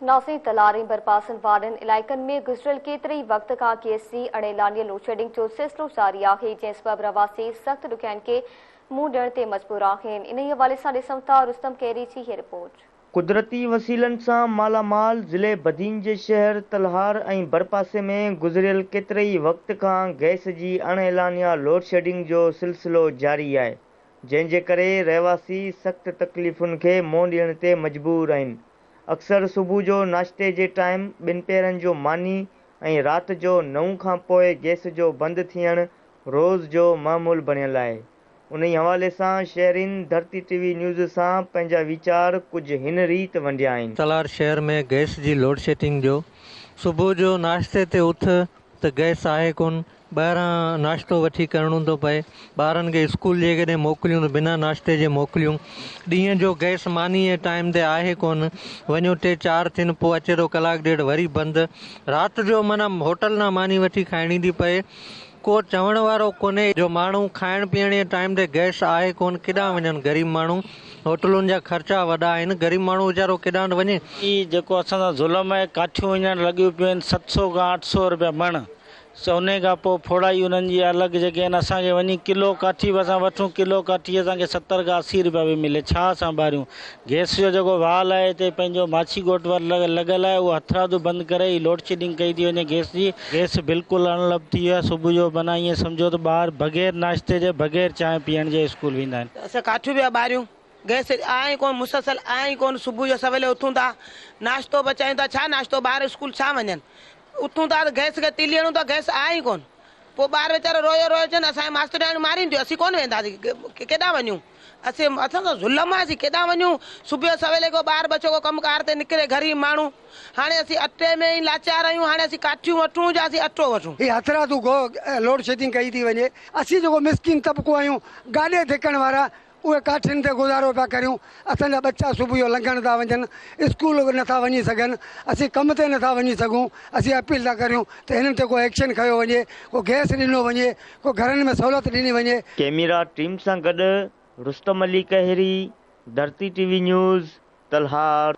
ناظرين تلهار ۽ ڀرپاسن وارن علائقن ۾ گذريل ڪيتري ئي وقت کان گيس جي اڻ اعلانيل لوڊشيڊنگ جو سلسلو جاري آهي جنهن سبب رهواسي سخت ڏکيائين کي منهن ڏيڻ تي مجبور آهن انهي حوالي سان ڏسون ٿا رستم ڪهيري جي هي رپورٽ. قدرتي وسيلن سان مالا مال ضلعي بدين جي شهر تلهار ۽ ڀرپاسي ۾ گذريل ڪيتري ئي وقت کان گئس جي اڻ اعلانيه لوڊشيڊنگ جو سلسلو جاري آهي جنهن جي ڪري رهواسي سخت تڪليفن کي منهن ڏيڻ تي مجبور آهن اڪثر صبح جو ناشتي جي ٽائيم، ٻنپهرن جو ماني ۽ رات جو نو کان پوء گئس جو بند ٿيڻ روز جو معمول بڻيل آهي. انهي حوالي سان شهرين ڌرتي ٽي وي نيوز سان پنهنجا ويچار ڪجهه هن ريت ونڊيا آهن. تلهار شهر ۾ گئس جي لوڊشيڊنگ جو صبح جو ناشتي تي اٿ ته گئس آهي ڪونه، ٻاهران ناشتو وٺي ڪرڻو ٿو پئي، ٻارن کي اسڪول جيڪڏهن موڪليون ته بنا ناشتي جي موڪليون، ڏينهن جو گئس ماني جي ٽائيم تي آهي ڪونه، وڃو ٽي چار ٿين پوء اچي ٿو ڪلاڪ ڏيڍ وري بند، رات جو معنيٰ هوٽل نا ماني وٺي کائڻي ٿي پئي، ڪو چوڻ وارو ڪونهي جو ماڻهو کائڻ پيئڻ جي ٽائيم تي گئس آهي ڪونه ڪيڏانهن وڃن غريب ماڻهو، هوٽلن جا خرچا وڏا آهن، غريب ماڻهو ويچارو ڪيڏانهن وڃي. هي جيڪو اسان سان ظلم آهي ڪاٺيون وڃڻ لڳيون پيون آهن 700 کان 800 روپيا مڻ انهي کان پوء ڦوڙائي انهن جي الڳ جيڪي آهن اسان کي وڃي ڪلو ڪاٺي به اسان وٺون ڪلو ڪاٺي اسان کي 70 کان 80 روپيا پئي ملي ڇا اسان ٻاريون گئس جو جيڪو وال آهي هتي پنهنجو ماڇي ڳوٺ وٽ لڳل آهي اهو هٿرادو بند ڪري هي لوڊشيڊنگ ڪئي ٿي وڃي گئس جي گئس بلڪل اڻلڀ ٿي ويو آهي صبح جو معنيٰ ائين سمجهو ته ٻار بغير ناشتي جي بغير چانهه پيئڻ جي اسڪول ويندا آهن. اسان ڪاٺيون پيا ٻاريون، گئس آهي ئي ڪونه، مسلسل آهي ئي ڪونه، صبح جو سويل اٿون ٿا، ناشتو پچايون ٿا، ڇا ناشتو، ٻار اسڪول ڇا وڃن، اٿون ٿا ته گئس کي تيلي هڻون ٿا، گئس آهي ئي ڪونه، پوء ٻار ويچارا رويو رويو چون اسان کي ماسترياڻيون مارينديون، اسين ڪونه وينداسين، ڪيڏانهن وڃون، اسين اسان سان ظلم آهي، اسين ڪيڏانهن وڃون، صبح جو سويل ڪو ٻار ٻچو ڪو ڪم ڪار تي نڪري غريب ماڻهو، هاڻي اسين اٽي ۾ ئي لاچار آهيون، هاڻي اسين ڪاٺيون وٺون يا اسين اٽو وٺون. هي هٿرادو لوڊشيڊنگ ڪئي ٿي وڃي، اسين جيڪو مسڪين طبقو آهيون، گاڏي ڌڪڻ وارا، اهي ڪاٺين تي گذارو پيا ڪريون، اسان جا ٻچا صبح جو لنگهڻ ٿا وڃن، اسڪول نه ٿا وڃي سگهن، اسين ڪم تي نه ٿا وڃي سگهون، اسين اپيل ٿا ڪريون ته هنن تي ڪو ايڪشن کنيو وڃي، ڪو گئس ڏنو وڃي، ڪو گهرن ۾ سهولت ڏني وڃي. ڪئميرا ٽيم سان گڏ Rustam Ali Kehri, Dharti T V news, Talhar.